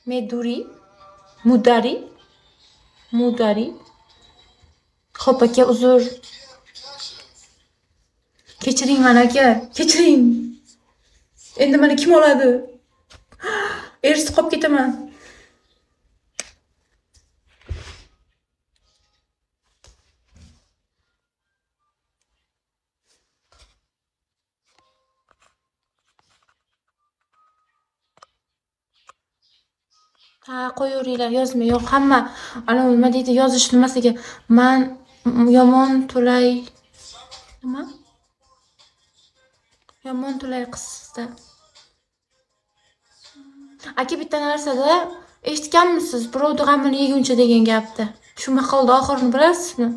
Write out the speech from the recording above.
Meduri, Mudari, Mudari. Xo'p aka, uzr. Kechiring mani aka, kechiring. Endi meni kim oladi? Ersiz qolib ketaman. Ha, qo'yaveringlar, yozma. Yo'q, hamma anavi nima deydi, yozish nimasiga man yomon to'lay nima? Yomon to'lay qizsizda. Aka, bitta narsada eshitganmisiz, birovni g'amini yeguncha degan gapni? Shu maqolni oxirini bilasizmi?